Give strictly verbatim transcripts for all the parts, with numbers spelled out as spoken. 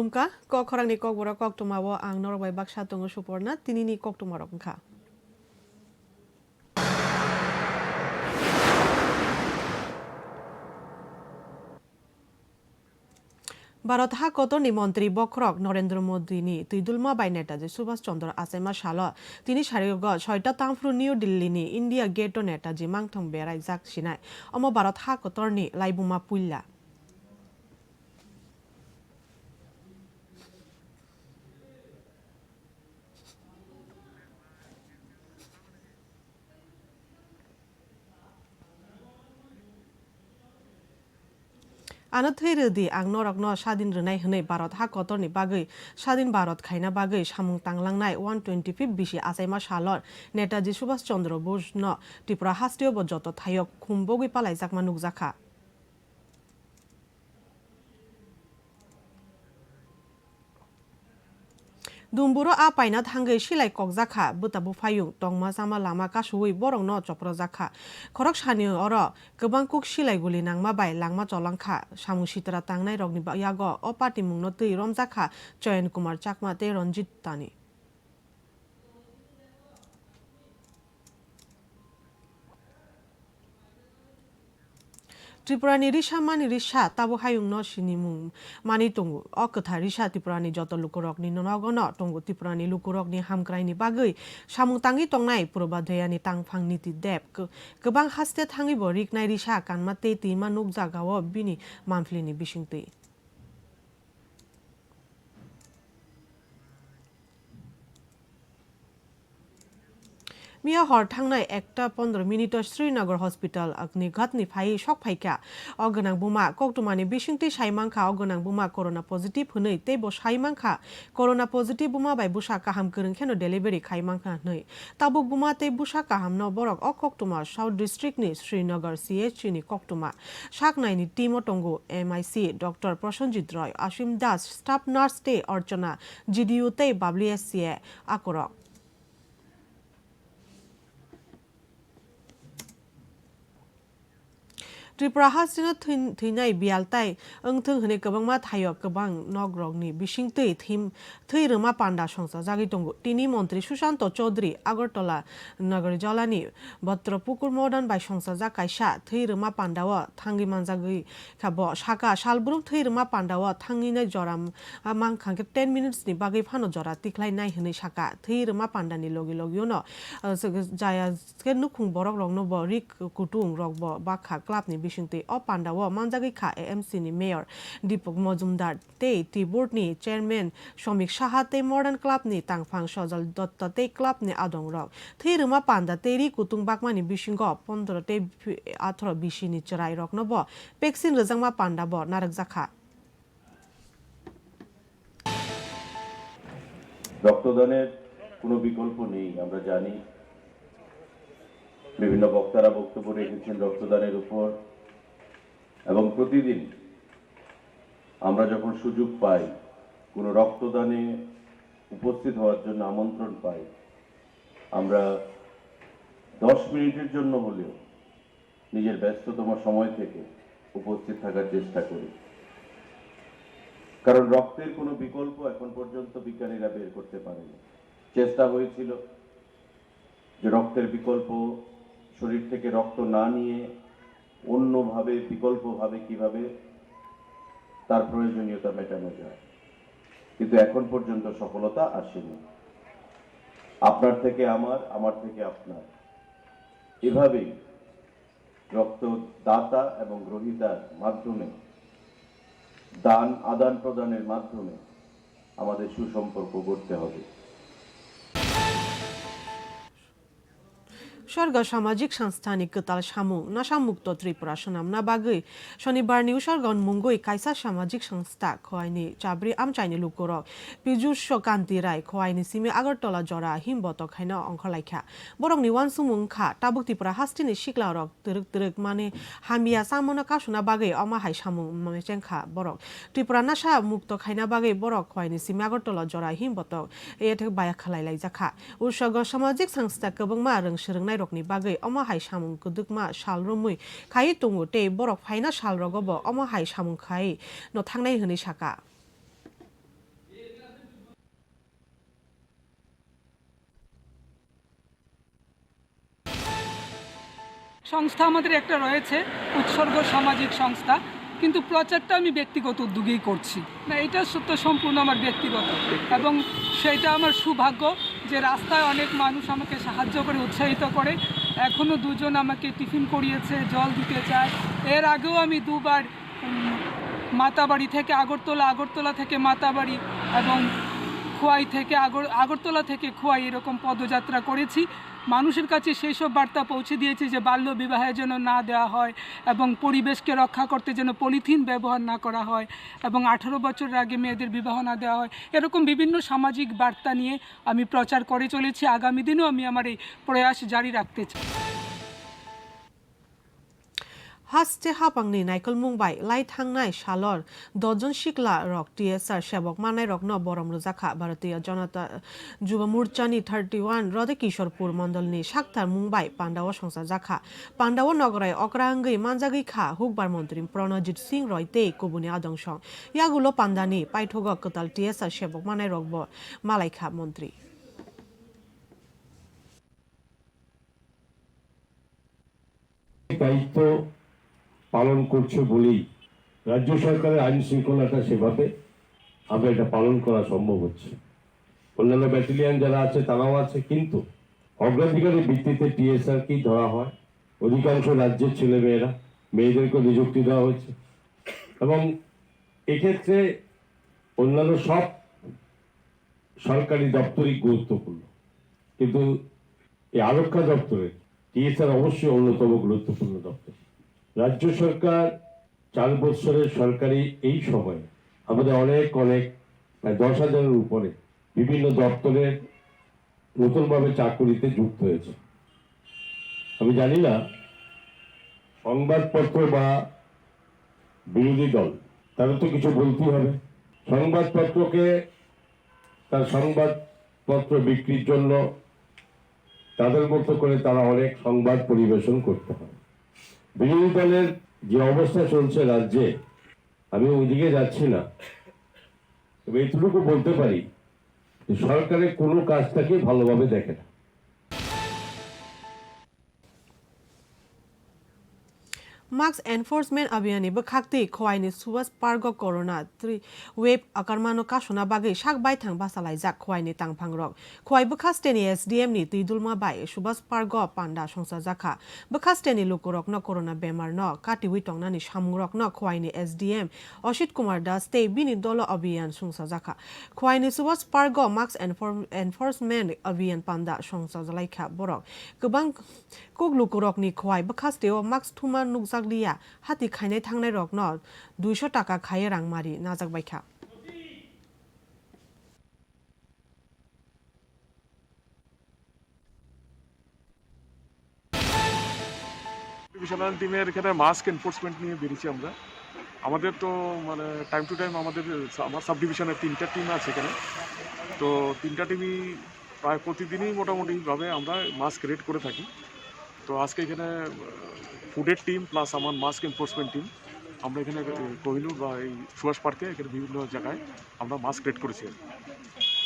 Wngkha, kok khorangni kokborok koktwmao ang norok bai baksa tongo Suporna, tinini koktwmarok wngkha. Bharat ha kotorni montri bokhorok Narendra Modini twidulma bai Netaji Subhash Chandra achaima salo tini sarigo soita tangphru New Delhi ni India Gate o Netaji mangthong beraijak sinai. Omo Bharat ha kotorni laibuma puila. Ano thwi rw di, ang norokno sadin rwnai hwnwi Bharat ha kotorni bagwi sadin Bharat khaina bagwi samung tanglangnai one twenty fifth bisi achaima salon Netaji Subhash Chandra Bose no Tripura hasteo bo joto thaio khum bogwi palaijakma nukjakha. Dumburo a paina thangwi silai kokjakha, bwta buphayung tongma chama lama kasuwi borokno choprojakha. Khoroksani oro kwbang kuk silai guli nangma bai langma cholangkha. Samung sitra tangnairokni ba-, yago o patimungno twi romjakha Chayan Kumar Chakma tei Ranjit Tani. Tripurani risa mani risa tabuk hayungno sinimung manwi tongo. O kwthar risa Tripurani joto lukurokni nogono tongo. Tripurani lukurokni hamkraini bagwi samung tangwi tongnai Probodhoyani tangphang Niti Deb kw-, kwbang haste thangwibo riknai risa kanma tei twima nukjagao bini mamflini bisingtwi. Miya hor thangnai ekta pondro minute o Srinagar hospital Agnigatni phai sok phaikha. O gwnang buma koktwmani bisingtwi sai mankha, o gwnang buma corona positive hwnwi teibo sai mankha. Corona positive buma bai bwsa kaham kwrwng kheno delivery khai mankha hwnwi. Tabuk buma tei bwsa kahamno borok o koktwma South District ni Srinagar C H C ni koktwma saknaini team o tongo M I C Doctor Prosenjit Roy, Asim Das, staff nurse tei Archana, G D U tei Babli S C A akorok. Tripura hasteo thwi-, thwinai biyal tai wngthwng hwnwi kwbangma thaio kwbang nokrokni bisingtwi thim-, thwi rwma panda songchajagwi tongo. Tini montri Sushanto Chaudhary Agartala Nagarjalani Bhadrapukur Modern bai songchajak kaisa thwi rwma pandao thangwi manjagwi kha. Bo saka, salbrum thwi rwma pandao thangwinai jora m-, mankha khe ten minutes ni bagwi phano jora tikhlai nai hwnwi saka. Thwi rwma pandani logi logiono, ah, jaya khe nukhung borok rokno bo rik kutung rok bo bakha club ni bisingtwi. O panda o manjagwi kha A M C ni mayor Deepak Majumdar tei T board ni chairman Shomik Saha tei Modern Club ni tangphang Sojal Dutta tei club ni adong rok. Thwi rwma panda tei ri kutung bakmani bisingo pondro tei atharo bisi ni chwrai rokno bo vaccine rwjakma panda bo narwkjakha. রক্তদানের কোনো বিকল্প নেই, আমরা জানি। বিভিন্ন বক্তারা বক্তব্য রেখেছেন রক্তদানের উপর, এবং প্রতিদিন আমরা যখন সুযোগ পাই, কোনো রক্তদানে উপস্থিত হওয়ার জন্য আমন্ত্রণ পাই, আমরা দশ মিনিটের জন্য হলেও নিজের ব্যস্ততম সময় থেকে উপস্থিত থাকার চেষ্টা করি, কারণ রক্তের কোনো বিকল্প এখন পর্যন্ত বিজ্ঞানীরা বের করতে পারেনি। চেষ্টা হয়েছিল যে রক্তের বিকল্প, শরীর থেকে রক্ত না নিয়ে অন্যভাবে, বিকল্পভাবে কিভাবে তার প্রয়োজনীয়তা মেটানো যায়, কিন্তু এখন পর্যন্ত সফলতা আসেনি। আপনার থেকে আমার, আমার থেকে আপনার, এভাবেই রক্তদাতা এবং গ্রহীতার মাধ্যমে, দান আদান প্রদানের মাধ্যমে আমাদের সুসম্পর্ক গড়তে হবে। Sorgo samajik sangstha ni kwtal samung Nasha Mukto Tripura swnamna bagwi Shonibar ni usargo mungwi kaisa samajik sangstha Khowai ni Chabri amchai ni lukurok Pijusho Kanti Rai Khowai ni simi Agartala jora him botok haino ongkhorlaikha. Borok ni uansukmung wngkha tabuk Tripura haste ni sikla rok twrwk twrwk mani hamya chamano kasuna bagwi omo hai samung mechengkha borok. Tripura Nasha Mukto khaina bagwi borok Khowai ni simi Agartala jora him botok ethek baya khlai laijakha. Usargo samajik sangstha kwbangma rwng swrwngnairokni bagwi omo hai samung kwdwkma sal romwi khaiwi tongo tei borok phaina salrogo bo omo hai samung khaiwi no thangnai hwnwi saka. সংস্থা আমাদের একটা রয়েছে, উৎসর্গ সামাজিক সংস্থা, কিন্তু প্রচারটা আমি ব্যক্তিগত উদ্যোগেই করছি। না, এটা সত্য সম্পূর্ণ আমার ব্যক্তিগত, এবং সেটা আমার সৌভাগ্য যে রাস্তায় অনেক মানুষ আমাকে সাহায্য করে, উৎসাহিত করে। এখনও দুজন আমাকে টিফিন করিয়েছে, জল দিতে চায়। এর আগেও আমি দুবার, উম, মাতাবাড়ি থেকে আগরতলা, আগরতলা থেকে মাতাবাড়ি এবং খোয়াই থেকে আগর-, আগরতলা থেকে খোয়াই এরকম পদযাত্রা করেছি। মানুষের কাছে সেই সব বার্তা পৌঁছে দিয়েছি যে বাল্য বিবাহে যেন না দেওয়া হয় এবং পরিবেশকে রক্ষা করতে যেন পলিথিন ব্যবহার না করা হয় এবং আঠারো বছরের আগে মেয়েদের বিবাহ না দেওয়া হয়। এরকম বিভিন্ন সামাজিক বার্তা নিয়ে আমি প্রচার করে চলেছি। আগামী দিনেও আমি আমার এই প্রয়াস জারি রাখতে চাই। Haste hapangni naikolmung bai lai thangnai salor dojon sikla rok T S R sebok manai rokno borom rwjakha. Bharatiya Janata Yuva Morcha ni thirty one Rode Kishorpur mondol ni saktar mung bai panda o songchajak kha. Panda o nograi okra wngwi manjagwi kha hukbar montri Pranajit Singh Roy tei kubuni adong song. Yagulo panda ni paithogo kwtal T S R sebok manai rok bo malai kha montri. দায়িত্ব পালন করছে বলেই রাজ্য সরকারের আইন শৃঙ্খলাটা সেভাবে আমরা এটা পালন করা সম্ভব হচ্ছে। অন্যান্য ব্যাটালিয়ন যারা আছে তারাও আছে, কিন্তু অগ্রাধিকারের ভিত্তিতে টিএসআর কি ধরা হয়, অধিকাংশ রাজ্যের ছেলেমেয়েরা, মেয়েদেরকে নিযুক্তি দেওয়া হয়েছে এবং এক্ষেত্রে অন্যান্য সব সরকারি দপ্তরই গুরুত্বপূর্ণ, কিন্তু এই আরক্ষা দপ্তরের টিএসআর অবশ্যই অন্যতম গুরুত্বপূর্ণ দপ্তর। রাজ্য সরকার চার বছরের সরকারি এই সময়ে আমাদের অনেক অনেক প্রায় দশ হাজারের উপরে বিভিন্ন দপ্তরের নতুনভাবে চাকুরিতে যুক্ত হয়েছে। আমি জানি না সংবাদপত্র বা বিরোধী দল, তারা তো কিছু বলতেই হবে। সংবাদপত্রকে তার সংবাদপত্র বিক্রির জন্য তাদের মতো করে তারা অনেক সংবাদ পরিবেশন করতে হয়। বিরোধী দলের যে অবস্থা চলছে রাজ্যে, আমি ওইদিকে যাচ্ছি না, তবে এইটুকু বলতে পারি যে সরকারের কোনো কাজটাকে ভালোভাবে দেখে না। Mask Enforcement Abhiyan ni bwkhaktwi Khowai ni Subhash Park o Corona tri-, wave akarmano kasuna bagwi sak baithang bachalaijak Khowai ni tangphangrok. Khowai bwkhaste ni S D M ni twidulma bai Subhash Park o panda songchajakha. Bwkhaste ni lukurokno Corona bemar no katiwi tongnani samungrokno Khowai ni S D M Oshit Kumar Das tei bini dolo Abhiyan songchajakha. Khowai ni Subhash Park o Mask Enfor-, Enforcement Abhiyan panda songchajalaikha borok. Kwbang Kuk lukurokni Khowai bwkhasteo mask thuma nukjakliya, hati khainai thangnairokno duiso taka khaiwi rang mari najak baikha. Divisional টিমের এখানে mask enforcement নিয়ে বেরিয়েছি আমরা। আমাদের তো মানে time to time আমাদের, আমার সাব ডিভিশনের তিনটা টিম আছে এখানে। তো তিনটা টিমই প্রায় প্রতিদিনই মোটামুটিভাবে আমরা মাস্ক রেড করে থাকি। তো আজকে এখানে, আহ, ফুডের টিম প্লাস আমার মাস্ক এনফোর্সমেন্ট টিম, আমরা এখানে, আহ, কোহিনুর বা এই সুভাষ পার্কে এখানে বিভিন্ন জায়গায় আমরা মাস্ক রেড করেছি।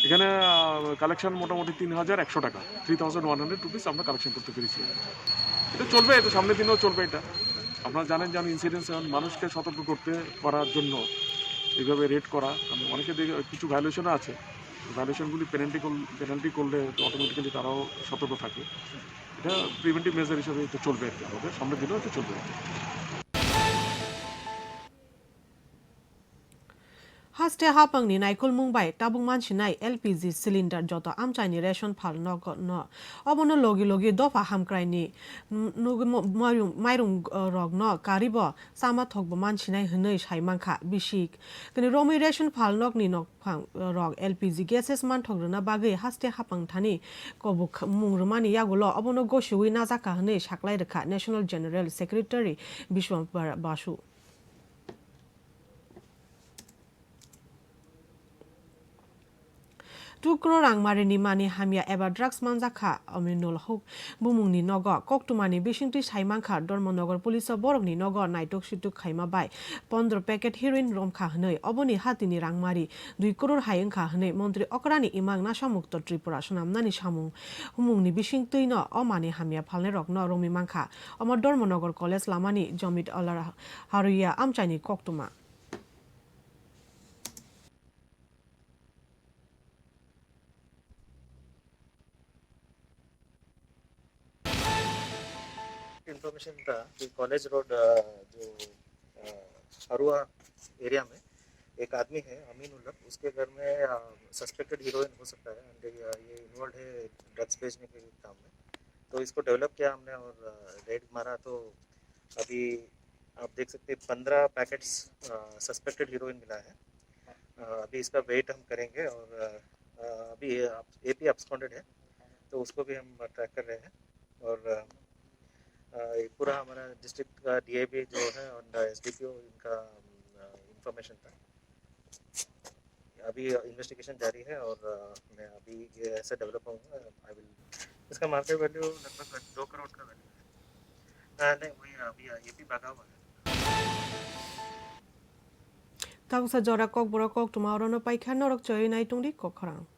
এখানে, আহ, কালেকশন মোটামুটি তিন হাজার একশো টাকা, three thousand one hundred rupees আমরা কালেকশন করতে পেরেছি। এটা চলবে, এটা সামনের দিনেও চলবে এটা। আপনারা জানেন যে আমি ইনসিডেন্টস মানুষকে সতর্ক করতে, করার জন্য এইভাবে রেড করা, মানে অনেকে দেখে কিছু ভায়োলেশনও আছে, ভায়োলেশনগুলি পেনাল্টি করলে, পেনাল্টি করলে তো অটোমেটিক্যালি তারাও সতর্ক থাকে। এটা প্রিভেন্টিভ মেজার হিসাবে তো চলবে আর কি, আমাদের সামনের দিনেও এটা চলবে আর কি। Haste hapangni naikolmung bai tabuk mansinai L P G cylinder joto amchaini ration phal nogo no. Obono logi logi dopha hamkraini n-, nugwi mo-, mairung, mairung, uh, rokno karibo chama thokbo mansinai hwnwi sai mankha bisik. Kini romwi ration phal nokni nokphang rok L P G gases manthok rwna bagwi haste hapang thani kobuk mung rwmani yagulo obono gosiwi najakha hwnwi saklai rwkha National General Secretary Bishwambar Basu. Dui crore rangmarini mani hamya eba drugs manjakha Aminul Huk bumungni nogo. Koktwmani bisingtwi saimankha, Dharmanagar police-o borokni nogo naitok sitok khaima bai pondro packet heroin romkha hwnwi. Oboni hatini rangmari dui crore hai wngkha hwnwi montri okrani imang Nasha Mukto Tripura swnamnani samung. Bumungni bisingtwino o mani hamya phalnairokno romwi mankha. Omo Dharmanagar College lamani Jomit Alar Haruya amchaini koktwma. Information था कि college road, अ, जो, अ, हरुआ एरिया में एक आदमी है अमीन उल्लक, उसके घर में, अ, सस्पेक्टेड हीरोइन हो सकता है, एंड ये, ये इन्वॉल्व है ड्रग्स बेचने के काम में। तो इसको डेवलप किया हमने और, अ, रेड मारा, तो अभी आप देख सकते हैं पन्द्रह पैकेट्स, अ, सस्पेक्टेड हीरोइन मिला है। अ, अभी इसका वेट हम करेंगे और, अ, अ, अभी ये आप, एपी अब्सकॉन्डेड है, तो उसको भी हम ट्रैक कर रहे हैं। और, अ, अ, ये पूरा हमारा डिस्ट्रिक्ट का डीआईबी जो है और एसडीपीओ इनका, अ, इंफॉर्मेशन था। अभी इन्वेस्टिगेशन जारी है और, अ, मैं अभी ये ऐसे डेवलप होऊंगा, आई विल। इसका मार्केट वैल्यू लगभग दो करोड़ का वैल्यू है। अ, नहीं, वही अभी एपी भागा हुआ है। Tabuksa jora kokborok koktwma orono paikha, norok choi nai tongdi kok khorang.